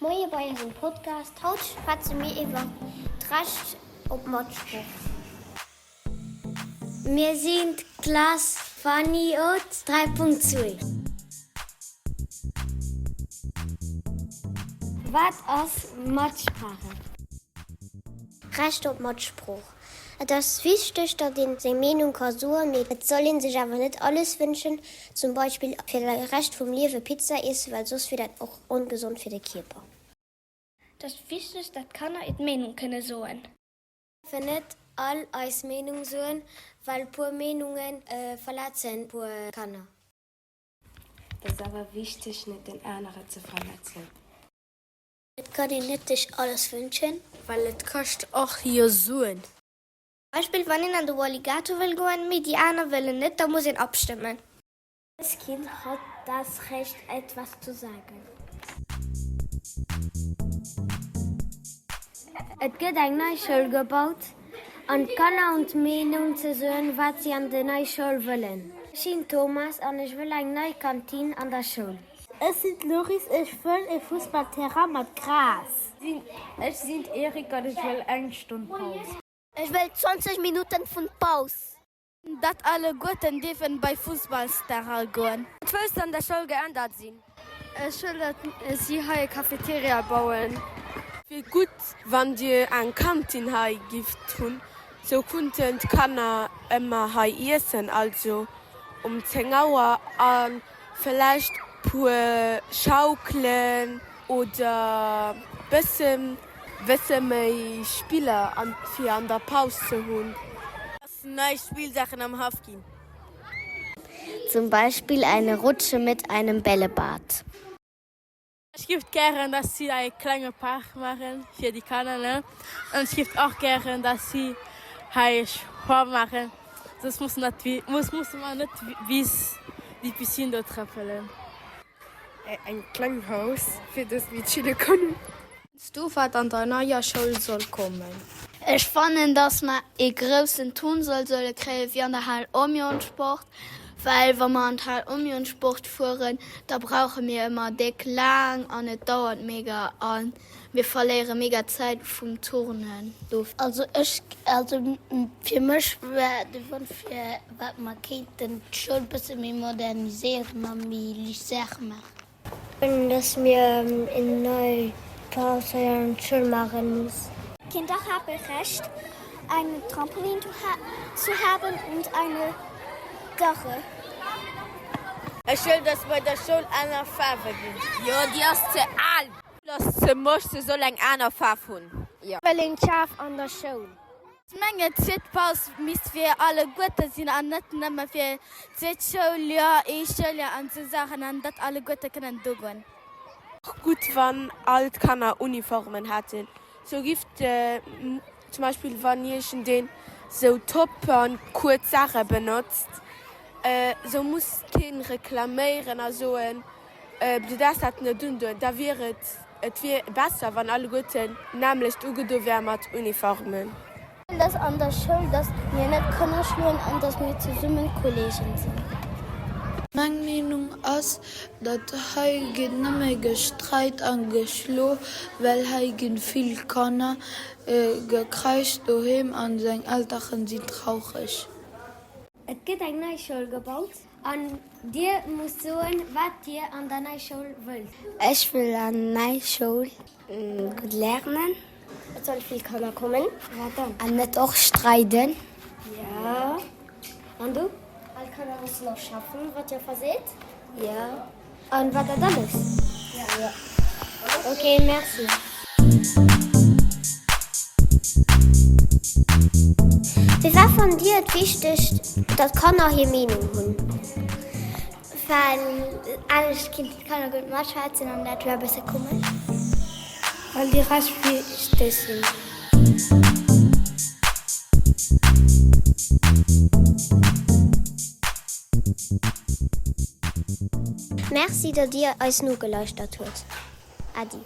Moie bei eisem Podcast. Haut schwätze mir iwwer d'Recht op Matsprooch. Mir sinn d'Klass Fanny Oth 3.2. Wat ass Matsprache? Recht op Matsprooch. Et ass wichteg, datt een seng Meenung ka soen, mee et soll een sech awer net alles wënschen, zum Beispill fir de Rescht vum Liewe Pizza iessen, well soss wier dat och ongesond fir de Kierper. Et ass wichteg, datt d'Kanner et Meenung kënne soen. Däerfen net all eis Meenung soen, well puer Meenunge verletzen puer Kanner. Et ass awer wichteg, net den anere ze verletzen. Et kann een net sech alles wënschen. Well et kascht och jo Suen. Beispill, Wann een an de Walligator wëll goen, mee déi aner wëllen net, da muss een abstëmmen. Jedes Kind hat das Recht etwas zu sagen. Et gëtt eng nei Schoul gebaut an d'Kanner hunn d'Meenung ze soen, wat si an der nei Schoul wëllen. Ech sinn Thomas an ech wëll eng nei Kantin an der Schoul. Ech sinn d'Loris, ech wëll e Fussballterrain mat Gras. Ech sinn d'Eric an ech wëll eng Stonn Paus. Ech wëll 20 Minutten vun Paus. Datt alleguerten dierfen bei Fussballsterrain goen. Et wëlls an der Schoul geändert sinn. Ech wëll datt si hei e Cafeteria bauen. Wier gutt wann dir eng Kantin hei gifft hunn, sou kunnten d'Kanner emmer hei iessen, also um 10 Auer an Villäicht puer Schaukelen oder bësse bësse méi Spiller an fir an der Paus ze hunn. Dass nei Spillsaachen am Haff ginn. Zum Beispill eine Rutsche mit einem Bällebad. Ech giff gären dass si e klenge Park maachen fir déi Kanner ne an ech giff och gären dass si hei Sport maachen soss mussen dat muss musse mer net bis déi Piscine do trëppelen. Eng kleng Haus fir dass mir chille kënnen. Wëss du wat an der neier Schoul soll kommen? Ech fannen dass mer ee groussen Turnsall solle kréien wéi an der Hal Omnion Sport, well wa mer an d'Hal Omnion Sport fueren, da brauche mir ëmmer déck laang an et dauert mega a mir verléiere mega Zäit vum Turnen do. Also ech, also fir mech war de Wonsch fir wat mer kéinten d'Schoul bësse méi moderniséieren a méi liicht Saache maachen. Dass mir en nei Paus hei an d'Schoul maachen muss. Kinder haben Recht einen Trampolin zu haben und eine Garre. Ech wëll dass bei der Schoul aner Faarwe ginn. Jo déi ass ze al. Ass ze mosch, se soll eng aner Faarf hunn. Ech wëll een Schaf an der Schoul. Ech mengen d'zweet Paus misst fir alleguerte sinn an net nëmme fir d'zweet Schouljoer, ee Schouljoer an esou Saachen an datt alleguerte kënnen do goen. Gutt wann all d'Kanner Uniformen hätten, sou giff zum Beispill wann iergendeen sou Top an kuerz Saache benotzt, sou muss keen reklaméieren a soen Du däerfs dat net undoen. Da wier et et wier besser wann alleguerten d'nämmlecht ugedo wär mat Uniformen. Dass an der Schoul, dass mir net Kanner schloen an dass mir zesummen Kollegen sinn. Meng Meenung ass, datt hei gëtt nëmme gestreit an geschlo, well hei ginn vill Kanner gekreischt doheem an seng Elteren sinn traureg. Et gëtt eng nei Schoul gebaut an dir musst soen, wat dir an der nei Schoul wëllt. Ech wëll an nei Schoul gutt lernen. Et soll vill Kanner kommen. Wat dann? An net och streiden. Jo. An du? All Kanner mussen och schaffen, wat dir verseet. Jo. An wat dat alles? Jo. Ok, merci. Firwat fannt Dir et wichteg, datt Kanner hir Meenung hunn? Well anescht kinnten d'Kanner guer net matschwätzen an dat wär e bësse komesch. Well déi Recht wichteg sinn. Merci, datt Dir eis nogelauschtert huet. Äddi.